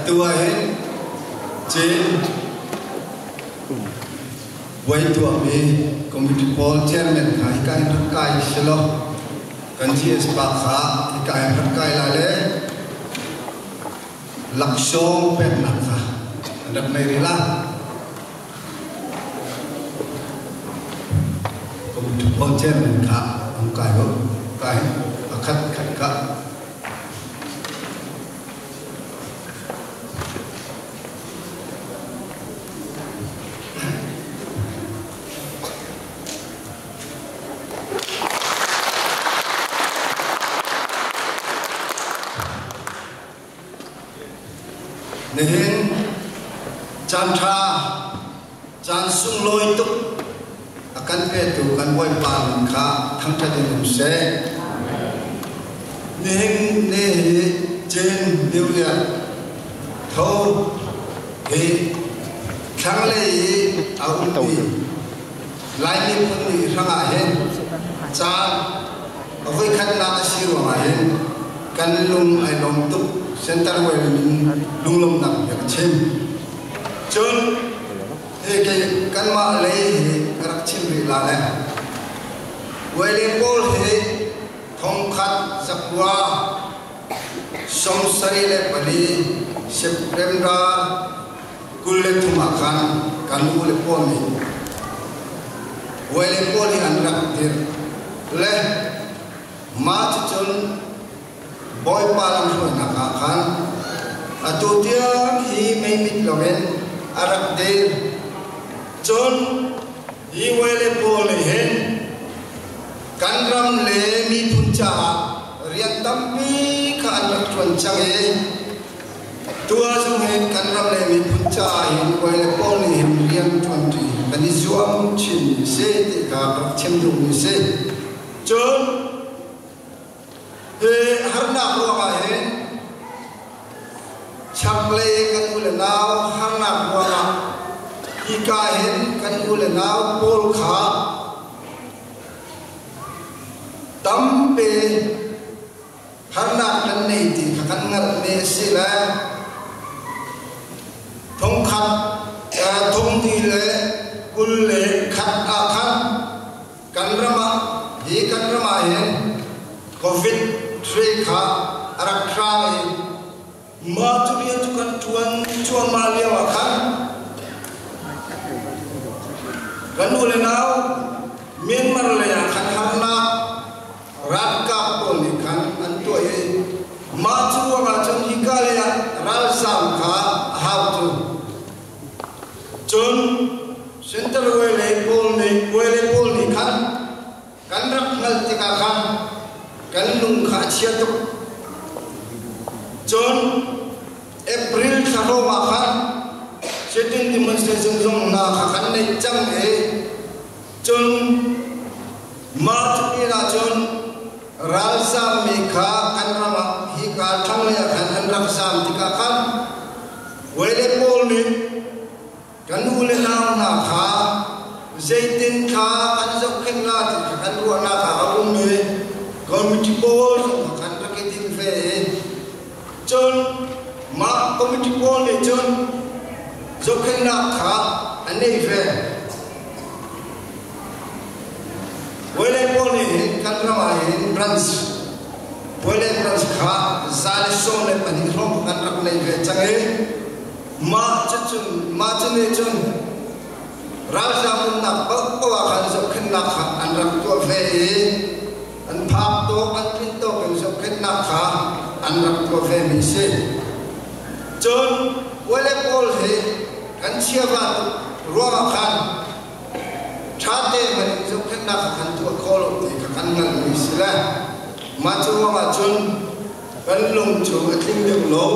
Atu ahhin Chin puai tuahmi committee pawl chairman kha hika hin rak kai selaw kan GS pa kha hika hin rak kai lai le laksawng peknak kha an rak nei rih la. Committee pawl chairman kha an kai ko kai a khat khat kha. Nihin caan ṭha, caan sunglawi tuk a kan petu kan Bawipa min kha thangṭhat in um seh. Nihin ni hi Chin New Year tho hi thlanglei i a ummi Lai miphun ni hrangah hin caan a voikhatnak a si ruangah hin kan lung ai lawm tuk. Center Way min lunglawmhnak bia ka chim. Cun hi kei kanmah lei hi ka rak chim rih la le Wele pawl hi thongkhat zakua 74 September 23 ah khan kan u le pawl nih Wele pawl hi an rak dirh le mah cucun Bawipa lamhruainak ah khan atu tiang hi meimit loin a rak dir. Cun hi Wele pawl nih hin kan ram le miphun caah rian tampi kha an rak ṭuan cang i tua zong hin kan ram le miphun caah hin Wele pawl nih hin rian ṭuanṭi kan i zuam chinmi si ti kha ka rak chim duhmi si. Cun Hi harnak ruangah hin chaklei kan u le nau harnak ruangah hika hin kan u le nau pawl kha tampi harnak kan nei ti kha kan hngalhmi a si le thongkhat thongdi le 21 ah khan Kan ram ah hi kan ram ah hin COVID hri kha a rak hrang i mah cu rian cu kan ṭuan cuahmah lio ah khan kan u le nau Myanmar lei ah khan harnak ralkap pawl nih khan an tuah i mah cu ruangah cun hika lei ah ralzam kha a hau cu. Cun Center Wele pawl nih Wele pawl nih khan kan rak hngalh tikah khan kan lung kha a chia tuk. Cun April thla hrawng ah khan Sitting demonstration zong hna kha kan neih cang i cun March ni ah cun ralzammi kha kan ram ah hika thlanglei ah khan an rak zam tikah khan Wele pawl nih kan u le nau hna kha zeitin kha kan zohkhenh la ti kha kan ruahnak ah a um i committee pawl zong kha kan rak i din ve i cun mah committee pawl nih cun zohkhenhnak kha an nei ve. Wele pawl nih hin kan ram ah hin branch Wele branch kha 112 hrawng kan rak nei ve cang i mah cucun mah cu nih cun ralzam umnak paohpaoh ah khan zohkhenhnak kha an rak tuah ve i an phak tawk an tlin tawk in zohkhenhnak kha an rak tuah ve mi si. Cun Wele pawl hi kan chiava tuk ruangah khan ṭha te hmanh in zohkhenhnak kha kan tuah khawh lo ti kha kan hngalhmi si le mah cu ruangah cun kan lung cu a tling deuh lo.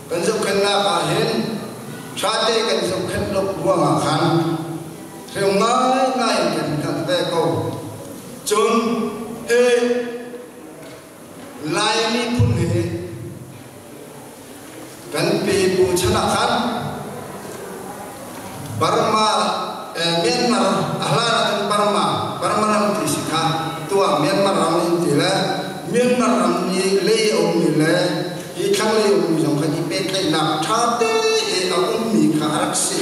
Kan zohkhenhnak ah hin ṭha te kan zohkhenh lo ruangah khan hreu ngaingai in kan hngalh ve ko. Cun hi Lai miphun hi kan pipu chan ah khan Burma Myanmar a hlan ah cun Burma Burma ram ti si kha tuah Myanmar ram in ti le Myanmar ram i lei a ummi le hi thlanglei ummi zong khan i pe. pehtlaihnak ṭha tein a ummi kha a rak si.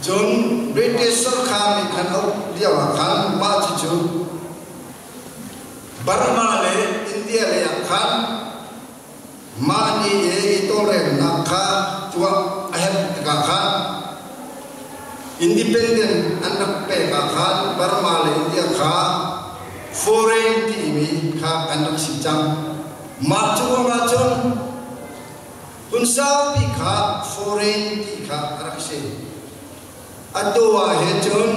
Cun British sarkar nih khan a uk lio ah khan mah cucu Burma le India lei ah khan mah nih i tawlrelnak kha tuah a herh tikah khan independent an rak pek ah khan Burma le India kha foreign timi kha an rak si cang. Mah cu ruangah cun hun saupi kha foreign ti kha a rak si. Atu ah hin cun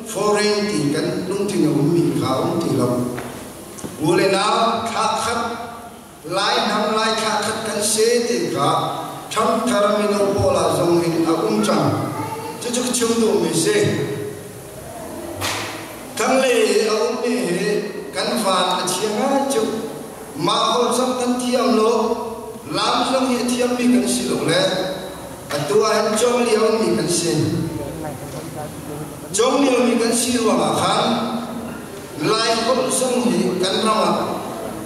foreign ti kan lungthin a ummi kha a um ti lo. U le nau thla khat Lai hnam Lai thla khat kan si ti kha ṭhangthar mino pawl ah zong hin a um cang. Cucu ka chim duhmi si. Thanglei i a ummi hi kan van a chia ngai cu. Mah holh zong kan thiam lo, lam zong hi a thiammi kan si lo le atu ah hin cawng liomi kan si. Cawng liomi kan si ruangah khan Lai holh zong hi kan ram ah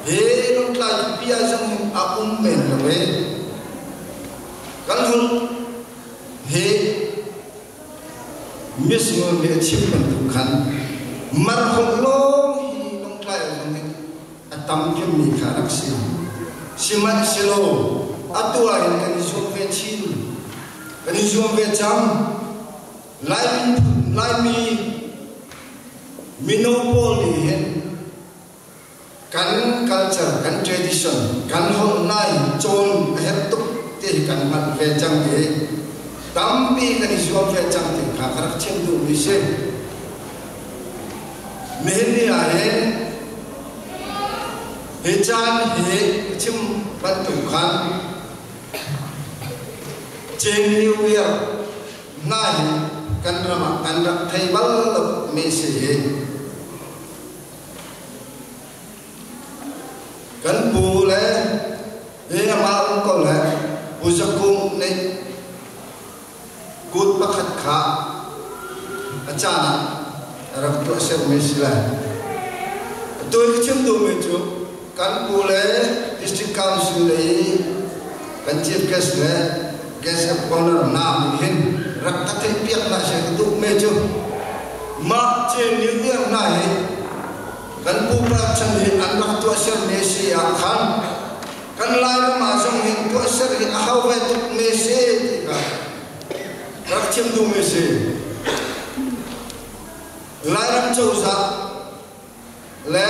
he Lawngtlai khuapi ah zong hin a um men lo e. Kan holh hi Miss Ngun nih a chim bantuk khan mar holh lawng hi Lawngtlai ah zong hin a tam cemmi kha a rak si. Sihmanhsehlaw atu ah hin kan i zuam ve chin. Kan i zuam ve cang. Laimi Laimi mino pawl nih hin kan culture, kan tradition, kan holh nai cawn a herh tuk ti hi kan hngalh ve cang i tampi kan i zuam ve cang ti kha ka rak chim duhmi si. Nihin ni ah hin hi caan hi ka chim bantuk khan Chin New Year hna hi kan ram ah kan rak thei bal lo mi si hi kan pu le hi amah um ko le Pu Zakung nih kut pakhat kha a caan ah a rak tuah sermi si lai. Atu i ka chim duhmi cu kan pu le district council lei kan chief guest le guest of honor hna nih hin rak ka theihpiak hna seh ka duhmi cu mah Chin New Year hna hi kan pupa chan hi an rak tuah sermi si ah khan kan Lairam ah zong hin tuah ser hi a hau ve tuk me si ti kha rak chim duhmi si. Lairam cozah le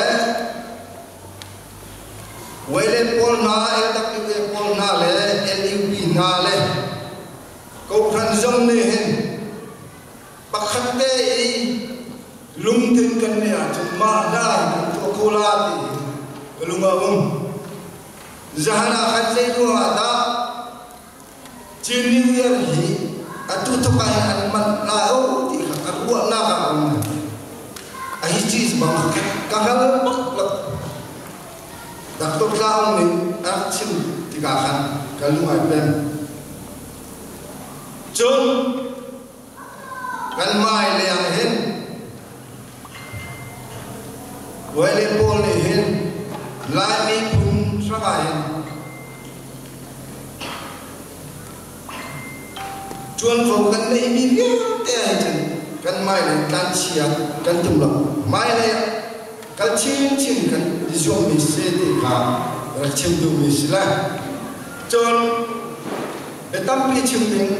Wele pawl hna, LWA pawl hna le LUP hna le Kohhran zong nih hin pakhat te i lungthin kan neih ahcun mah hna hi kan tuah kho la ti ka lung a um. Zahan ah khan zei ruangah dah Chin New Year hi atu tuk ah hin an manh la o ti kha ka ruahnak ah a um. A hi cheese bang ka hngal bak lo. Dr. Tlaung nih a rak chim tikah khan ka lung ai pem. Cun kan hmai lei ah hin Wele pawl nih hin Laimi phun hrangah hin ṭuanvo kan neihmi vialte ah hin cun kan hmailei tlanchia kan tum lo. Hmailei ah kal chinchin kan i zuammi si ti kha rak chim duhmi si lai. Cun bia tampi chim ding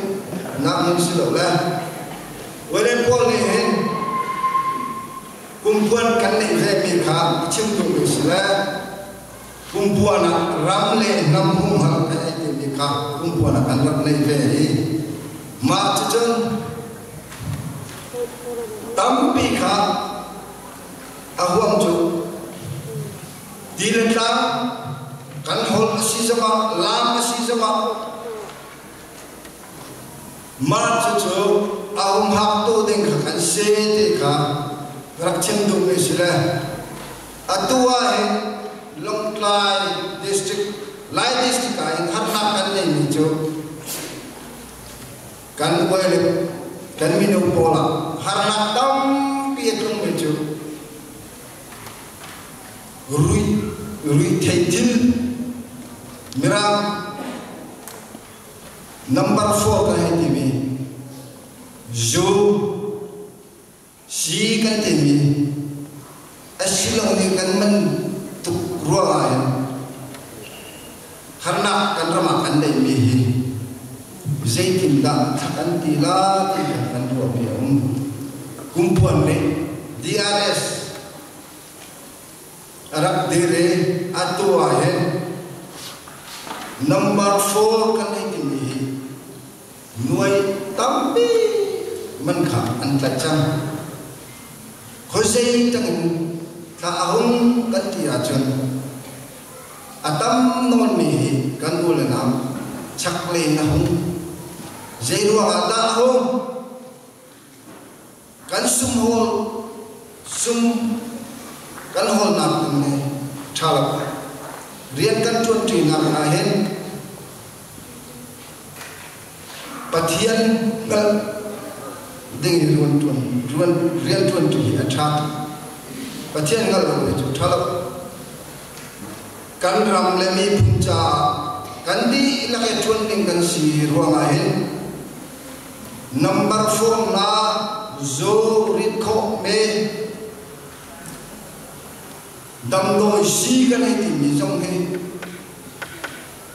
nak hmun si lo le Wele pawl nih hin kumpuan kan neih vemi kha chim duhmi si le kumpuan ah ram le hnam humhal kan ei timi kha kumpuan ah kan rak neih ve i mah cucun tampi kha a huam cu ti le tlang kan holh a si zongah lam a si zongah mah cucu a humhak tu ding kha kan si ti kha rak chim duhmi si le Atu ah hin Lawngtlai district, Lai district ah hin harnak kan neihmi cu kan uai le kan mino pawl ah harnak tampi a tlungmi cu rui rui thei thil mirang. Number 4 kan hei timi zu si kan timi a si lo nih kan man tuk ruangah hin harnak kan ram ah kan neihmi hi zeitindah thla kan ti la ti kha kan ruahmi a um. Kumpuan nih DRS a rak dir i atu ah hin number 4 kan hei timi hi nuai tampi man kha an tlaih cang. Khuazei tangin thla a hung kan ti ahcun a tam nawnmi hi kan u le nau chaklei na hung. Zei ruangah dah a hung? Kan sum hawl sum kan hawlnak ding nih ṭha lo. Rian kan ṭuanṭinak ah hin Pathian hngalh ding in rian ṭuan rian ṭuanṭi hi a ṭha. Pathian hngalh lo hi cu ṭha lo. Kan ram le miphun caah kan dihlak i ṭuan ding kan si ruangah hin number 4 na zu rit khawh me damdawi si kan hei timi zong hi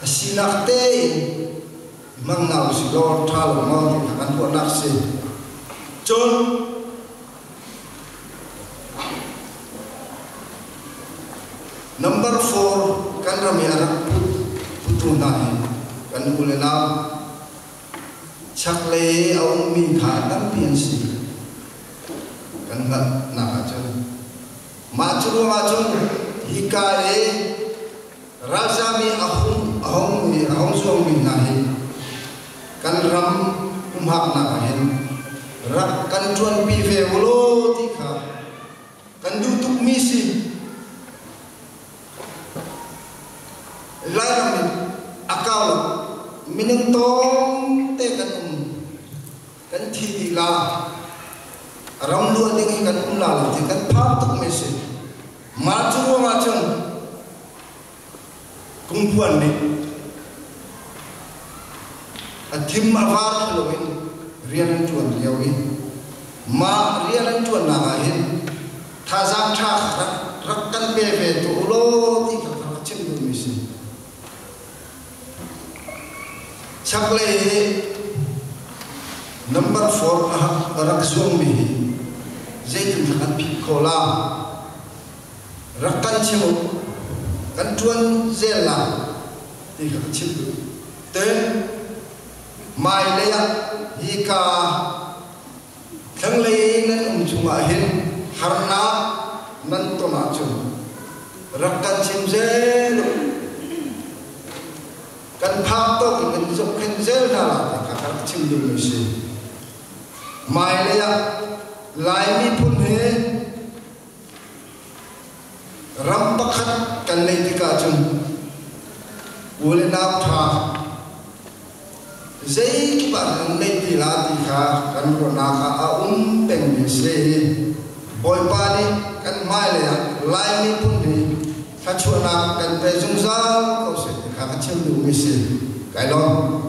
a sinak tein hmang hna usih law ṭha lo maw ti kha kan ruahnak si. Cun number 4 kan ram i a rak put putu hna hi kan u le nau chaklei a ummi kha tampi an si. Kan hngalhnak ahcun mah cu ruangah cun hika i Ralzam i a hung a hung i a hung zuangmi hna hi kan ram humhaknak ah hin rak kan ṭuanpi ve u law ti kha kan duh tukmi si. Lairam in a kau lo minung tawngte kan um kan thi dih la ram luah ding hi kan um la lo ti kan phang tukmi si. Mah cu ruangah cun Kungpuan nih a thim a var loin rian an ṭuan lio i mah rian an ṭuannak ah hin thazaang ṭha rak rak kan pe ve tuah u law ti kha rak chim duhmi si. Chaklei hi number 4 a rak zuangmi hi zeitin kan phit khawh la? Rak kan chim u, kan ṭuan zel la ti kha ka chim duh. Ten hmailei ah hika thlanglei nan um chungah hin harnak nan ton ahcun rak kan chim zel u. Kan phak tawk in kan zohkhenh zel hna la ti kha ka rak chim duhmi a si. Hmailei ah Lai miphun hi ram pakhat kan neih tikah cun u le nau ṭha zeikip ah kan neih ti la ti kha kan ruahnak ah a um pengmi a si i Bawipa nih kan hmailei ah Lai miphun hi thluachuahnak kan pe zungzal ko seh ti kha ka chim duhmi a si. Kai lawm.